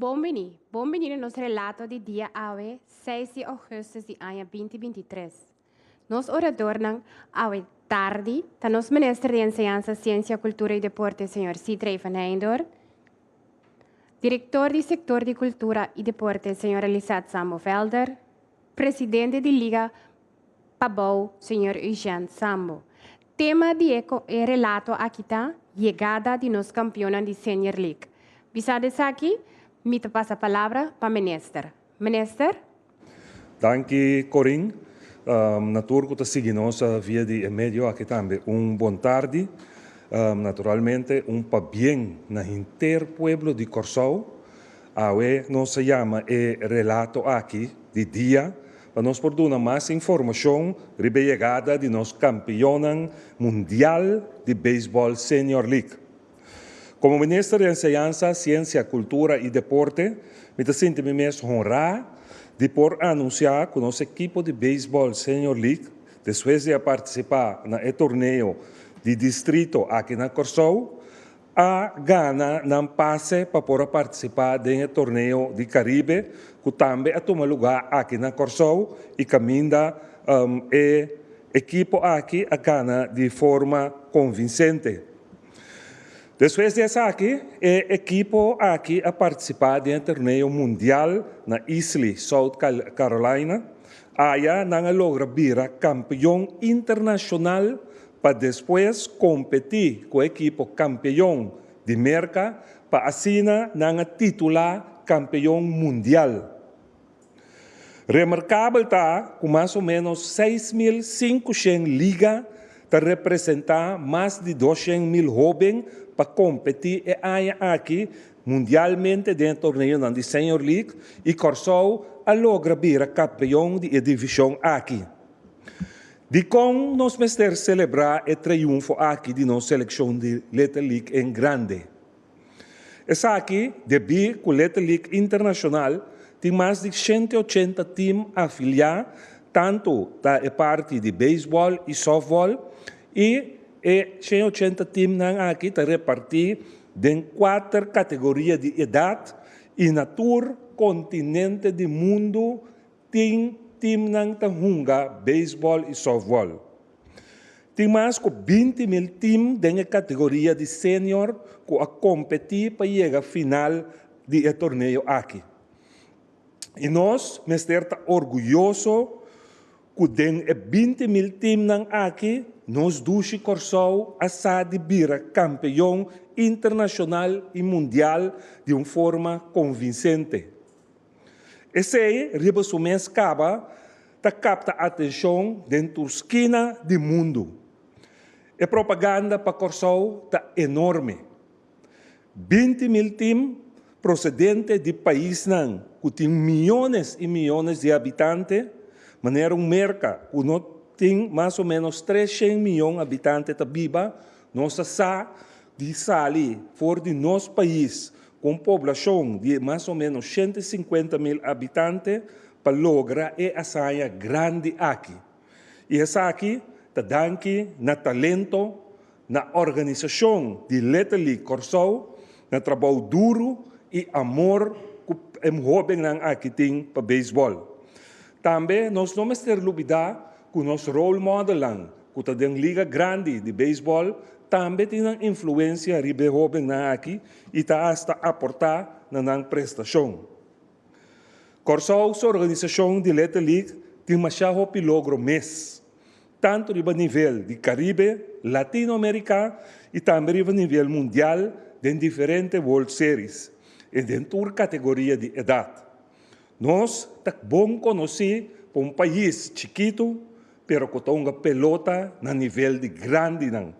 Bon bini, bon bini na nos relato di dia awe, 6 di augustus di aña 2023. Nos oradornan awe tardi ta nos minister di Enseñansa, Siensia, Kultura i Deporte, señor Sithree van Heydoorn, direktor di sektor di Kultura i Deporte, señora Lisette Sambo-Velder, presidente di Liga Pabou, señor Eugène Sambo. Tema di e e relato aki ta yegada di nos kampionnan di Senior League. Bisá di esaki, mi ta pasa palabra pa minister. Minister? Danki Corin. Na tur ku ta sigui nos via di e medio aki tambe un bon tardi. Naturalmente un pabien na henter pueblo di Kòrsou. Awe nos a yama e relato aki di dia pa nos por duna mas informashon riba e yegada di nos kampionnan mundial di beisbòl Senior League. Komo Minister di Enseñansa, Siensia, Kultura i Deporte, mi ta sinti mi mes honrá di por anunsiá ku nos ekipo di beisbòl Senior League, despues di a partisipá na e torneo di distrito aki na Kòrsou, a gana nan pase pa por a partisipá den e torneo di Karibe ku tambe a tuma lugá aki na Kòrsou i kaminda e ekipo aki a gana di forma konvinsente. Despues di esaki e ekipo aki a partisipá den e torneo mundial na Easley, South Carolina. Aya nan a logra bira kampeon internashonal pa despues kompetí ku ekipo kampeon di Merka pa asina nan a titulá kampeon mundial. Remarkabel ta ku mas o ménos 6500 liga ta representá mas di 200.000 hóben pa kompetí e aña aki mundialmente den e torneonan di Senior League i Kòrsou a logra bira kampeon di e divishon aki. Dikon nos mester selebrá e triunfo aki di nos selekshon di Little League en grande? Esaki debí ku Little League Internashonal tin mas di 180 tim afiliá tantu ta e parti di beisbòl i sòftbòl i e 180 timnan aki ta repartí den kuater kategoria di edat i na tur kontinente di mundu. Tin timnan ta hunga beisbòl i sòftbòl. Tin mas ku 20.000 tim den e kategoria di senior ku a kompetí pa yega final di e torneo aki. I nos mester ta orguyoso ku den e 20.000 timnan aki nos dushi Kòrsou a sa di bira kampeon internashonal i mundial di un forma konvinsente. Esei riba su mes kaba ta kapta atenshon den tur skina di mundu. E propaganda pa Kòrsou ta enorme. 20.000 tim prosedente di paisnan ku tin miónes i miónes di habitante, manera un Merka ku no tin mas o ménos 300 mion habitante ta biba, nos a sa di sali for di nos pais ku un poblashon di mas o ménos 150.000 habitante pa logra e hazaña grandi aki. I esaki ta danki na talento, na organisashon di Little League Kòrsou, na trabou duru i amor ku e hóbennan aki tin pa beisbòl. Tambe nos no mester lubidá ku nos role modelnan ku ta den liga grandi di beisbòl tambe tin nan influensia riba e hóbennan aki i ta asta aportá na nan prestashon. Kòrsou su organisashon di Little League tin masha hopi logro mes, tantu riba nivel di Karibe, Latinoamerika i tambe riba nivel mundial den diferente World Series i den tur kategoria di edat. Nos ta bon konosí pa un pais chikitu pero ku ta hunga pelota na nivel di grandinan.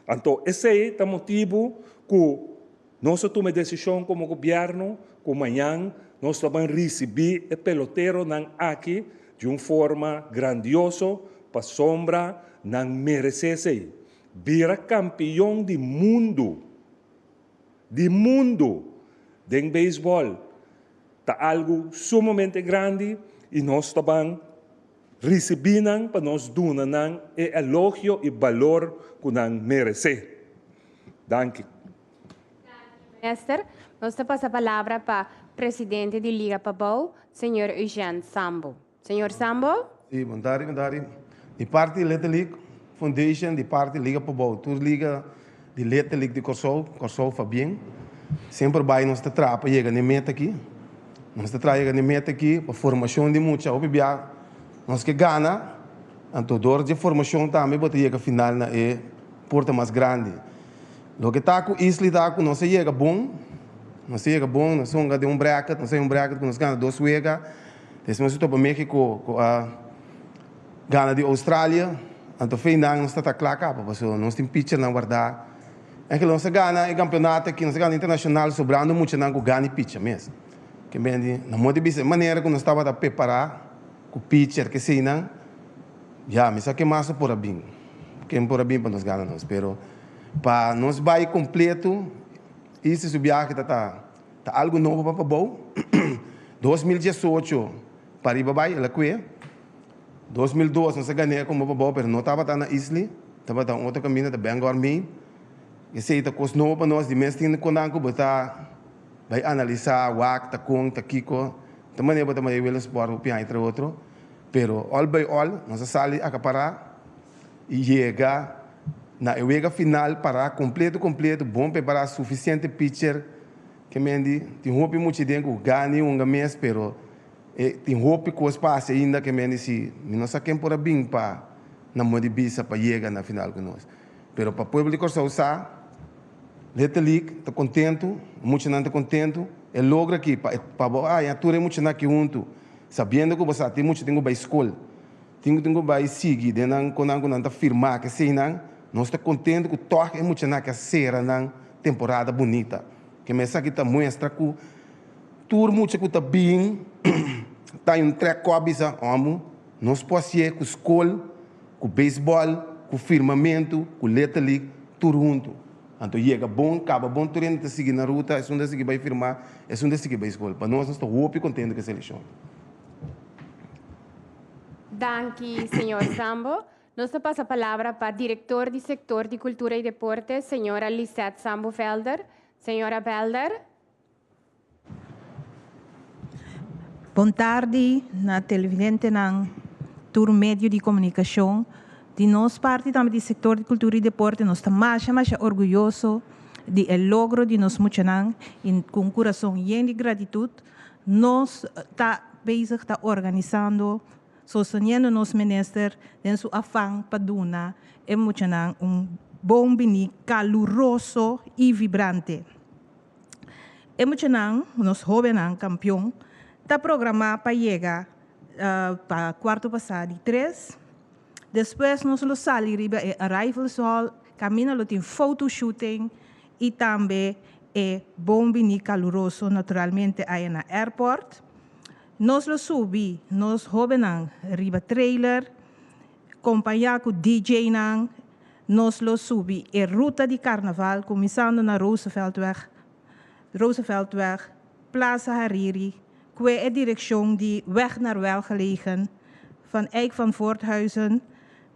Anto esei ta motibu ku nos a tuma e desishon komo gobièrnu ku mañan nos ta ban risibí e peloteronan aki di un forma grandioso pasobra nan meresé esei. Bira kampion di mundu, di mundu den beisbòl ta algu sumamente grandi i nos ta ban risibí nan pa nos duna nan e elogio i balor ku nan meresé. Danki. Danki, minister. Minister, nos ta pasa palabra pa presidente di Liga Pabou, señor Eugène Sambo. Señor Sambo? Sí, bon tardi, bon tardi. Di parti Little League Foundation, di parti Liga Pabou, tur liga di Little League di Kòrsou, Kòrsou Fabien, semper bai nos ta traha pa yega n'e meta aki. Nos ta traha yega n'e meta aki pa formashon di mucha. Hopi bia nos ke gana, anto dor dje formashon tambe bo ta yega final na e porta mas grandi. Loke ta ku Isli ta ku nos a yega bon, nos a yega bon, nos a hunga den un bracket, nos a un bracket ku nos gana dos wega, despues nos a topa Mexico ku a gana di Australia, anto feinnan nos ta ta kla kaba pasobra nos tin pitchernan wardá. Enkel nos a gana e kampeonato aki, nos a gana internashonal sobrando muchanan ku gana e pitcher mes. Ke mende, na modo di bisa e manera ku nos tabata prepará ku pitcher keseinan, ya mi sa ke mas por a bin, ken por a bin pa nos gana nos, pero. Pa nos bai kompleto Easy su biahe ta ta ta algu nobo pa Pabou. 2018 pariba bai el a kue. 2002 nos a gan'é komo Pabou pero no tabata na Easley, tabata un otro kaminda ta Bangor Maine. Esei ta kos nobo pa nos di mes tin kondan ku bo ta bai analisá wak ta kon ta kiko ta manera bo ta manda e wielersport hopi aña tra otro pero all by all nos a sali akapará. I yega na e wega final pará kompleto kompleto, bon prepará, sufisiente pitcher ke mendi tin hopi mucha den ku gana i hunga mes pero e tin hopi kos pa hasi ainda ke mendi si mi no sa ken por a bin pa na moda di bisa pa yega na final ku nos pero pa pueblo di Kòrsou sa Little League ta kontentu muchanan ta kontentu e logra aki pa pa bo haña tur e muchanan aki huntu sabiendo ku bo sa tin mucha tin ku bai skol. Tin ku tin ku bai sigui den nan konan ku nan ta firmá keseinan. Nos ta kontentu ku tòg e muchanan ke a sera nan temporada bunita. Ke esaki ta muestra ku tur mucha ku ta bin ta un trèk kòp bisa, Òmu, nos por hasié ku skol, ku beisbòl, ku firmamentu, ku Little League, tur huntu. Anto yega bon, kaba bon, tur hende ta sigui nan ruta, esun ta sigui bai firmá, esun ta sigui bai skol. Pa nos, nos ta hopi kontentu ku e selekshon. Danki, señor Sambo. Nos ta pasa palabra pa director di sector di Cultura y Deporte, señora Lisette Sambo Velder. Señora Velder. Bon tardi na televidentenan, tur medio di comunicacion. Di nos parti tambe di sector di Cultura y Deporte nos ta masha masha orguyoso di e logro di nos muchanan y cu un curason yen di gratitud Nos ta bezig ta organisando, sosteniendo nos minister den su afan pa duna e muchanan un bon bini caluroso y vibrante. E muchanan, nos hobennan campeon, ta programa pa yega pa cuarto pasa di tres. Despues nos lo sali riba e arrivals hall, caminda lo tin photo shooting y tambe e bon bini caluroso naturalmente aya na airport. Nos lo subi nos hobennan riba trailer, compaña cu DJ-nan, nos lo subi e ruta di carnaval cuminsando na Rooseveltweg, Rooseveltweg, Plaza Hariri, cue e direccion di Weg naar Welgelegen, Van Eyck van Voorthuizen,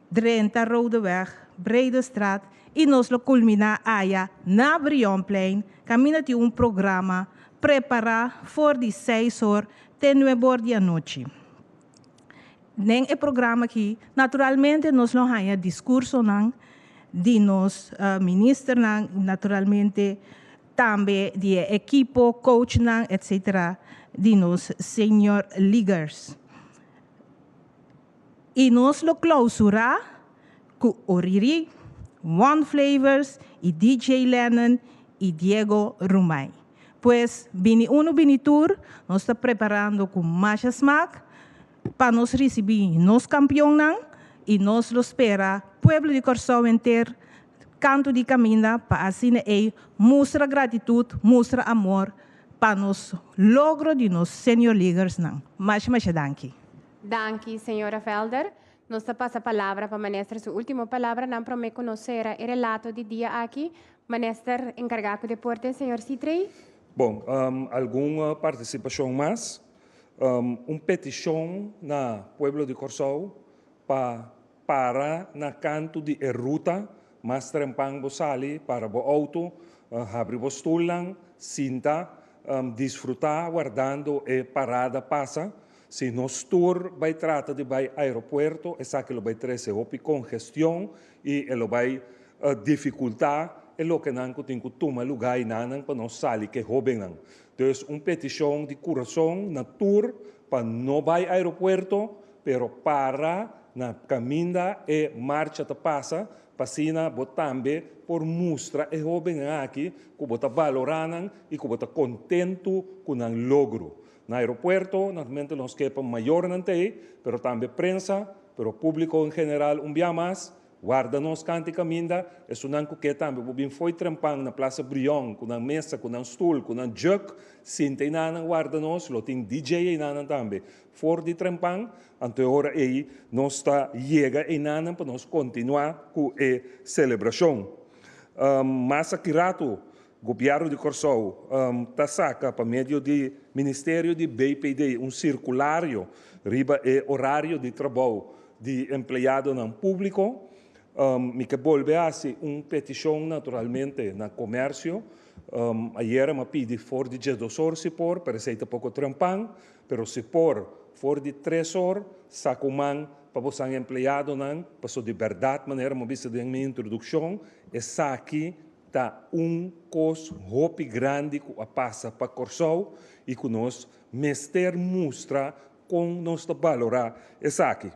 Drenta Rodeweg, Bredestraat y nos lo culmina aya na Brionplein caminda tin un programa prepara for di seis or te nuebe or di anochi. Den e programa aki naturalmente nos lo haya discursonan di nos ministernan, naturalmente tambe di e ekipo, coachnan etc. Di nos senior leaguers. I nos lo klausurá ku Oriri, One Flavors i DJ Lennon i Diego Rumay. Pues bini unu bini tur, nos ta preparando ku masha smak pa nos risibí nos kampionnan i nos lo spera pueblo di Kòrsou henter kantu di kaminda pa asina ei mustra gratitut, mustra amor pa nos logro di nos Senior Leaguersnan. Masha masha danki. Danki, señora Velder. Nos ta pasa palabra pa Minister su ultimo palabranan prome cu nos cera e relato di dia aki. Minister encarga cu deporte, señor Sitrey. Bon, algun participacion mas. Un peticion na pueblo di Corsou pa para na canto di e ruta mas trempan bo sali para bo auto. Habri bo stulnan, sinta, disfrutá wardando e parada pasa. Si nos tur bai trata di bai aeropuerto, esaki lo bai trese hopi kongestion i e lo bai difikultá e lokenan ku tin ku tuma lugá einanan pa nos sali ku e hóbennan. Dus un petishon di kurason na tur pa no bai aeropuerto, pero para na kaminda e marcha ta pasa Pa asina bo tambe por mustra e hóbennan aki ku bo ta balorá nan i ku bo ta kontentu ku nan logro. Na aeropuerto, naturalmente nos ke pa mayornan ta ei, pero tambe prensa, pero públiko en general un bia mas, warda nos kanta i kaminda. Esunnan ku ke tambe por bin fo'i trempan na Plaza Brion ku nan mesa, ku nan stul, ku nan jùk, sinta einanan warda nos, lo tin DJ einanan tambe. For di trempan, anto e ora ei nos ta yega einanan pa nos kontinuá ku e selebrashon. Mas aki ratu, Gobièrnu di Kòrsou ta saka pa medio di Ministerio di BPD un sirkulario riba e orario di trabou di empleadonan públiko. Mi ke bolbe hasi un petishon naturalmente na komersio. Ayera mi a pidi for di diesdos or si por, pero esei ta poko trempan. Pero si por, for di tres or, saca un man pa bosan empleadonan, paso di berdad manera mi a bisa den mi introduccion, esaki ta un cos hopi grandi cu a pasa pa Corsou y cu nos mester mustra con nos ta balora esaki.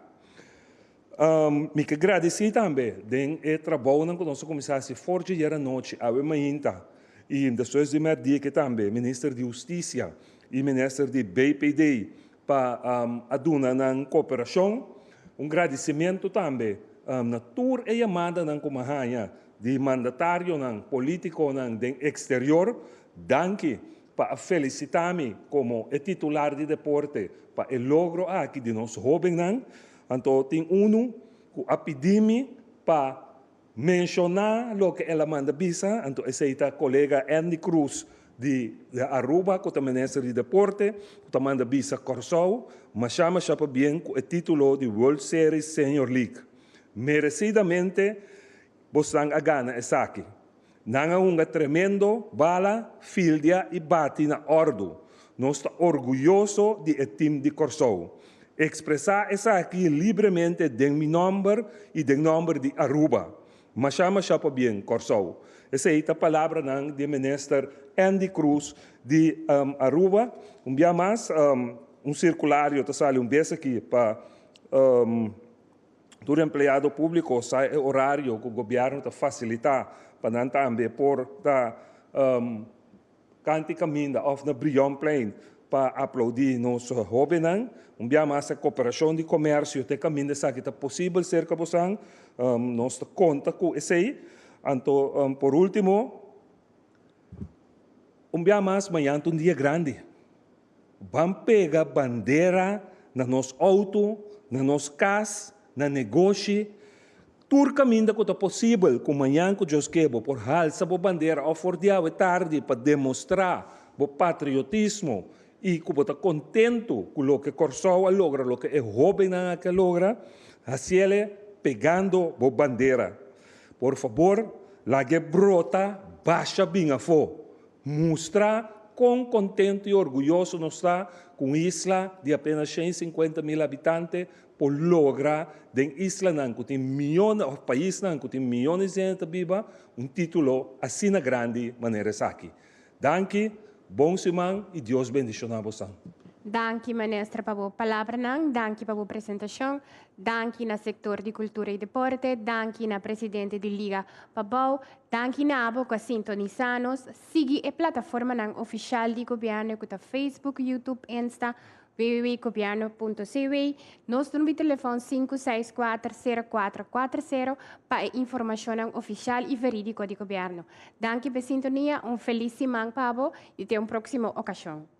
Mi ke gradisí tambe den e trabounan ku nos a kuminsá hasi for dje ayer anochi, awe mainta i despues di mèrdia ke tambe Minister di Hustisia i Minister di BPD pa a duna nan kooperashon. Un gradisimentu tambe na tur e yamadanan ku mi a haña di mandatarionan, polítikonan den eksterior. Danki pa a felisitá mi komo e titular di deporte pa e logro aki di nos hóbennan. Anto tin unu ku a pidi mi pa menshoná loke el a manda bisa, anto esei ta kolega Endy Croes di Aruba ku ta minister di deporte ku ta manda bisa Kòrsou mashá mashá pabien ku e título di World Series Senior League. Meresidamente bosnan a gana esaki. Nan a hunga tremendo, bala, fildia i bati na òrdu. Nos ta orguyoso di e tim di Kòrsou. Ekspresá esaki libremente den mi nòmber i den nòmber di Aruba. Mashá mashá pabien, Kòrsou. Esei ta palabranan di e minister Endy Croes di Aruba. Un bia mas, un sirkulario ta sali un bes aki pa. Tur empleado públiko sa e orario ku gobièrnu ta fasilitá pa nan tambe por ta kanti kaminda òf na Brionplein pa aploudí nos hóbennan. Un bia mas e koperashon di komersio te kaminda esaki ta posibel serka bosan. Nos ta konta ku esei. Anto por último, un bia mas mañan ta un dia grandi. Ban pega bandera na nos auto, na nos cas, na negoshi, tur caminda cu ta posibel cu mañan cu Dios ke bo por halsa bo bandera of for di awe tardi pa demostra bo patriotismo y cu bo ta contento cu loke Corsou a logra, loke e hobennan aki a logra, haciele pegando bo bandera. Por fabor, lag'e brota basha bin afo. Mustra kon kontentu i orguyoso nos ta ku un isla di apenas 150 mil habitante por logra den islanan ku tin miyones òf paisnan ku tin miyones di hende ta biba un título asina grandi manera esaki. Danki, bon siman i Dios bendishoná bosan. Danki Minister pa bo palabranan, danki pa bo presentacion, danki na sector di Cultura y Deporte, danki na Presidente di Liga Pabou, Danki na abo ku a sintonisá nos. Sigui e plataformanan ofishal di gobièrnu ku ta Facebook, YouTube, Insta, www.gobierno.cw. Nos number di telefòn 564 0440 pa e informashonnan ofishal i verídiko di gobièrnu. Danki pa e sintonia, un felis siman pa bo i te un próksimo okashon.